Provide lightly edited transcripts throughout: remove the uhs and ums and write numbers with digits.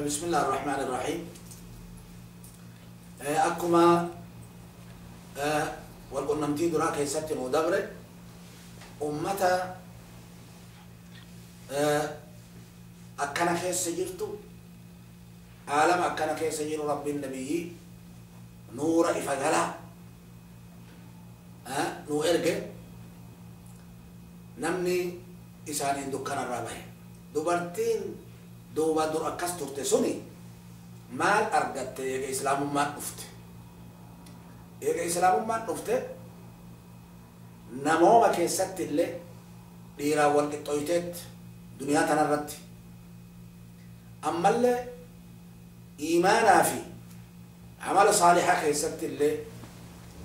بسم الله الرحمن الرحيم. Akkuma walqunnamtii duraa keessatti nuu dabre, ummata akkana keessa jirtu, aalama akkana keessa jiru, Rabbiin nabiyyii nuura ifa galaa nuu erge. Namni isaaniin dukkanarraa bahe. Dubartiin duuba dur akkas turte suni maal argatte eega Islaamummaan dhufte? Eega Islaamummaan dhufte namooma keessatti illee dhiiraan wal qixxooyteetti duniyaa tanarratti. Ammallee iimaanaa fi amala saalihaa keessatti illee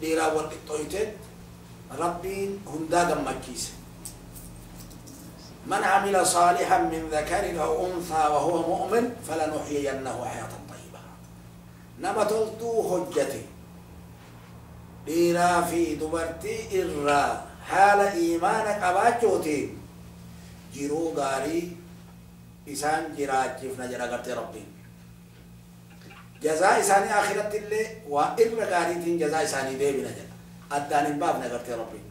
dhiiraan wal qixxooyteetti. Rabbiin hundaa gammachiise. من عمل صالحا من ذكر أو أنثى وهو مؤمن فلنحيينه حياة طيبة. Nama toltuu hojjate, dhiiraa fi dubartii irraa, haala iimaana qabaachuutiin jiruu gaarii isaan jiraachifna jedha. Gartee Rabbiin jazaa isaanii akhiratti illee waa irra gaariitiin jazaa isaanii deebina jedha. Addaan hin baafne. Gartee Rabbiin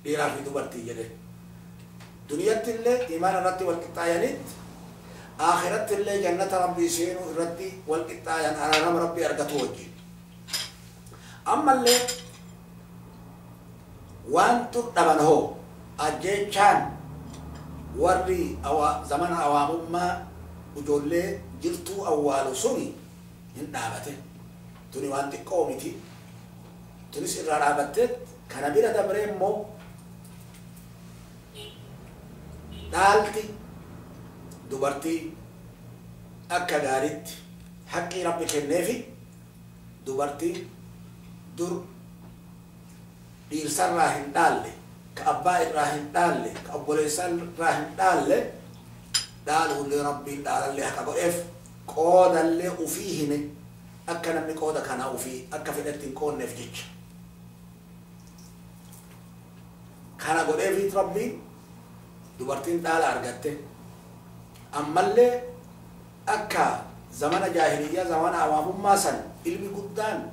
dhiiraa fi dubartii jedhe. Duniyatti illee imaana irratti wal qixxaayanitti, akhiratti illee jannata Rabbii seenuu irratti wal qixxaayan, araarama Rabbii argatu wajjin. Ammallee waan dhaban hoo, ajjeechaan warri zamana awaamummaa ijoollee jirtuu awwaalu suni hin dhaabate. Tuni waan xiqqoo miti. Tunis irraa dhaabatte. Kana bira dabree immoo dhaalti dubartii akka gaariitti haqqii Rabbi kenneefi. Dubartii dur dhiirsarraa hin dhaalle, ka abbaa irraa hin dhaalle, ka obboleessarraa hin dhaalle, dhaaluullee Rabbiin dhaalallee haqa godheef. Qoodallee ufii hime, akka namni qooda kana ufii akka fedhetti hin qoonneef jecha kana godheefit Rabbiin dubartiin dhaala argatte. Ammallee akka zamana jaahiliyyaa, zamana awaamummaa san, ilmi guddaan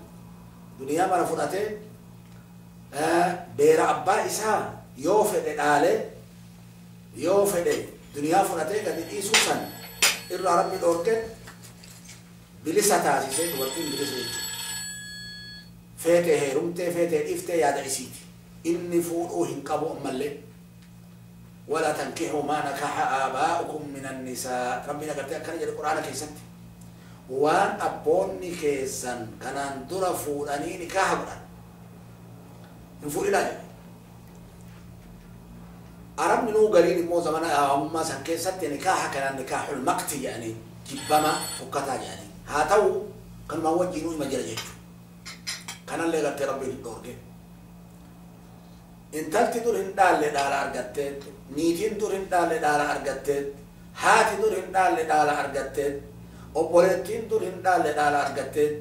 duniyaa mara fudhatee beera abbaa isaa yoo fedhe dhaale, yoo fedhe duniyaa fudhatee gadi dhiisuu san irraa Rabbi dhoorke. Bilisa taasisee. Dubartiin bilisa jechuudha. Feetee heerumtee, feetee dhiiftee, yaada isiiti. Inni fuudhuu hin qabu. Ammallee ولا تنكحوا ما نكح آباؤكم من النساء. Rabbiin agartee akkana jedhe Quraana keessatti: waan abboonni keessan kanaan dura fuudhanii nikaaha godhan hin fuudhinaa jedhe. Arabni nuu gariin immoo zamana awaamummaa san keessatti nikaaha kanaan نكاح المقت jedhanii, jibbama fokkataa jedhanii. Haa ta'u, kanumaan wajjiinuu ima jira jechuudha. Kanallee gartee Rabbiin hin dhoorge. Intalti dur hin dhaalle dhaala argatteet, niitiin dur hin dhaalle dhaala argatteet, haati dur hin dhaalle dhaala argatteet, obboleettiin dur hin dhaalle dhaala argatteet.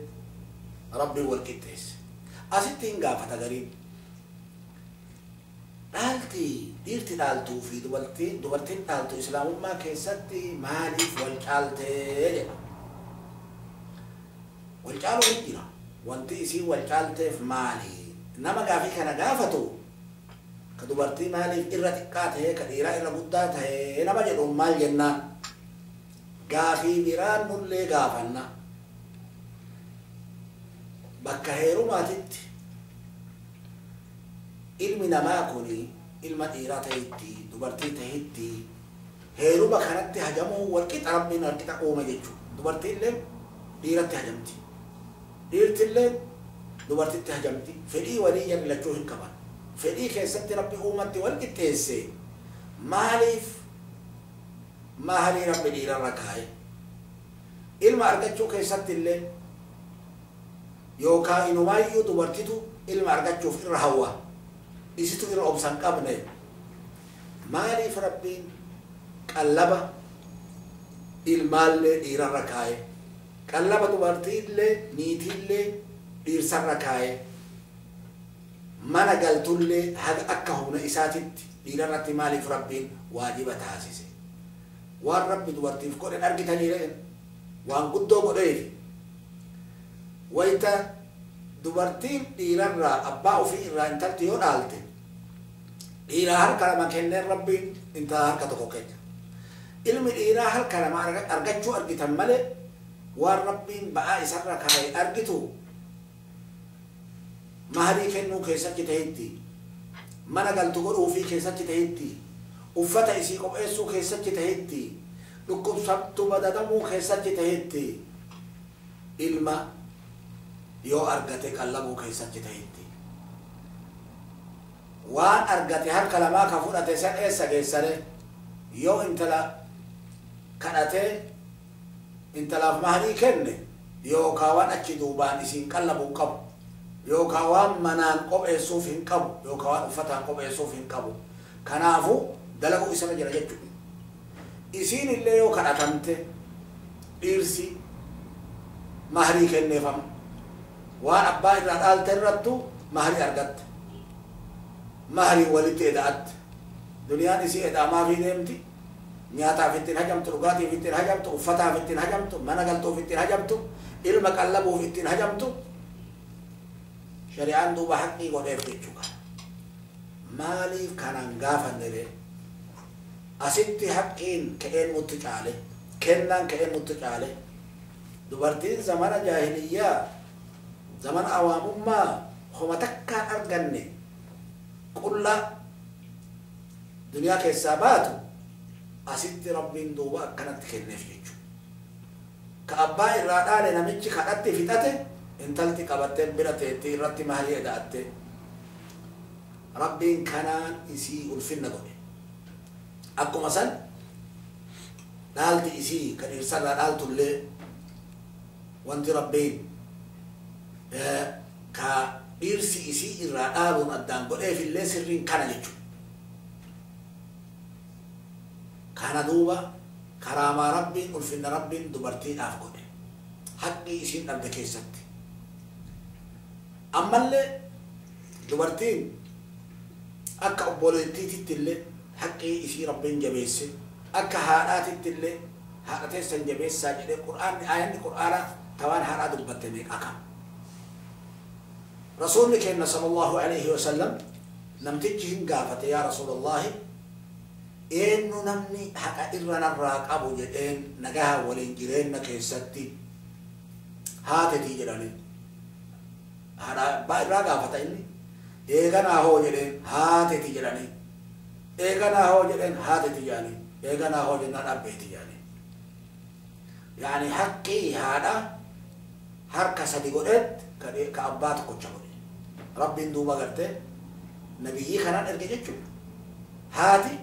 Rabbiin wal qixxeesse. Asitti hin gaafata gariin: dhaalti dhiirti dhaaltuu fi dubartiin dhaaltu Islaamummaa keessatti maaliif wal caaltee jedha. Wal caaluu hin jira. Wanti isiin wal caalteef maali? Nama gaafii kana gaafatu, ka dubartii maaliif irra xiqqaa ta'ee, ka dhiiraa irra guddaa ta'ee nama jedhuun maal jennaan? Gaafii biraan nullee gaafanna. Bakka heerumaatitti ilmi namaa kun ilma dhiiraa ta'itti, dubartii ta'itti, heeruma kanatti hajamuu walqixa Rabbiin walqixa uume jechuudha. Dubartiillee dhiiratti hajamti, dhiirtillee dubartitti hajamti. Fedhii walii jarri lachuu hin qaban. Fedhii keessatti Rabbi uumatti wal qixxeesse. Maaliif maalii Rabbi dhiirarra kaa'e? Ilma argachuu keessatti illee yookaan inumaayyuu dubartitu ilma argachuuf irra hawwa, isitu irra obsan qabne. Maaliif Rabbiin qallaba ilmaallee dhiirarra kaa'e, qallaba dubartiillee, niitiillee dhiirsarra kaa'e, mana galtullee haga akka humna isaatitti dhiirarratti maaliif Rabbiin waajiba taasise? Waan Rabbi dubartiif godhen argitanii? Waan guddoo godheefi wayta dubartiin dhiirarraa abbaa ofii irraa intalti yoo dhaalte dhiiraa harka lama kenneen Rabbiin intala harka tokko kenna. Ilmi dhiiraa harka lama argachuu argitan malee waan Rabbiin ba'aa isarra kaa'e argitu maharii kennuu keessatti tahitti, mana galtu godhuufii keessatti tahitti, uffata isii qopheessuu keessatti tahitti, dhukkubsattu badadamuu keessatti tahitti, ilma yoo argate qallabuu keessatti tahitti. Waan argate harka lamaa ka fudhate san eessa geessane? Yoo intala kadhatee intalaaf maharii kenne yookaa waan achi duubaan isiin qallabuu hin qabu, yookaa waan manaan qopheessuuf hin qabu, yookaa waan uffataan qopheessuuf hin qabu. Kanaafuu dalaguu isarra jira jechuudha. Isiin illee yoo kadhatamte dhiirsi maharii kenneefama. Waan abbaa irraa dhaalte irrattu maharii argatte. Maharii walitti eda'atte. Duniyaan isii eda'amaafii deemti. Nyaataaf ittiin hajamtu, dhugaatiif ittiin hajamtu, uffataaf ittiin hajamtu, mana galtuuf ittiin hajamtu, ilma qallabuuf ittiin hajamtu. Shari'aan duuba haqqii godheef jechuudha. Maaliif kanaan gaafanne ree? Asitti haqqiin ka'een nutti caale, kennaan ka'een nutti caale. Dubartiin zamana jaahiliyyaa, zamana awaamummaa homa takkaan arganne qullaa duniyaa keessaa baatu asitti Rabbiin duuba akkanatti kenneef jechuudha. Ka abbaa irraa dhaale namichi kadhatti fixate intalti qabattee bira teetti irratti maharii eda'atte. Rabbiin kanaan isii ulfinna godhe. Akkuma san dhaalti isii ka dhiirsarraa dhaaltullee wanti Rabbiin ka dhiirsi isii irraa dhaaluun addaan godheefillee sirriin kana jechuudha. Kana duuba karaamaa Rabbiin ulfinna Rabbiin dubartiidhaaf godhe. Haqqii isiin dhabde keessatti. Ammallee dubartiin akka obboleettiititti illee haqqii isii Rabbiin jabeesse, akka haadhaatitti illee haadha teessan jabeessaa jedhee Qur'aanni aayanni Qur'aanaa tawaan haadhaa dubbatte meeqa akkam. Rasuulli keenya sallallahu alaihi wasallam namtichi hin gaafate, yaa Rasuulallahi, eenyu namni haqa irra narraa qabu jedheen nagaha waliin jireenya keessatti haatetii jedhanii. Haadha abbaa irraa gaafata inni. Eeganaa hoo jedheen haatetii jedhanii. Eeganaa hoo jedheen haatetii jedhanii. Eeganaa hoo jennaan abbeetii jedhanii. Yaani haqqii haadha harka sadi godheet ka abbaa tokkocha godhe. Rabbiin duuba gartee nabiyyii kanaan erge jechuudha. Haati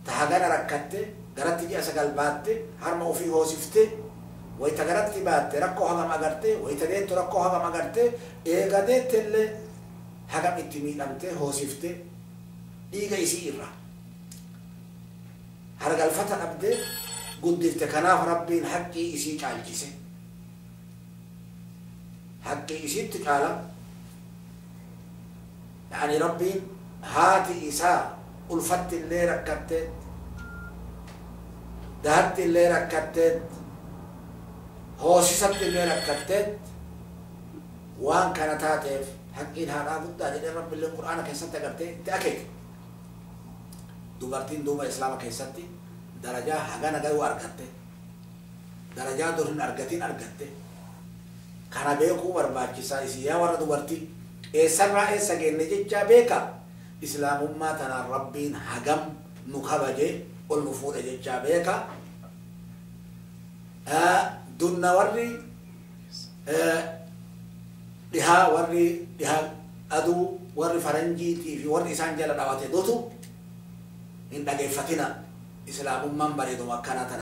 ta hagana rakkatte garatti ji'a 9 baatte harma ofii hoosifte wayita garatti baatte rakkoo hagam agarte wayita deettu rakkoo hagam agarte eega deettellee hagam itti miidhamte hoosifte dhiiga isii irra hargalfata dhabde guddifte. Kanaaf Rabbiin haqqii isii caalchise. Haqqii isiitti caala. Yaani Rabbiin haati isaa ulfatti illee rakkatte, dahatti illee rakkatte, hoosisatti illee rakkatte, waan kana taateef haqqiin haadhaa guddaa jedhee Rabbi illee Qur'aana keessatti agartee itti akeeke. Dubartiin duuba Islaama keessatti darajaa hagana gayuu argatte, darajaa dur hin argatin argatte. Kana beekuu barbaachisaa isii yaa warra dubartii eessarraa eessa geenne jechaa beeka. Islaamummaa tanaan Rabbiin hagam nu kabaje ol nu fuudhe jechaa beeka. Dunna warri dhihaa, warri dhihaa aduu, warri faranjiitii fi warri isaan jala dhawate dutu hin dhageeffatina. Islaamummaan bareeduma akkanaa tana.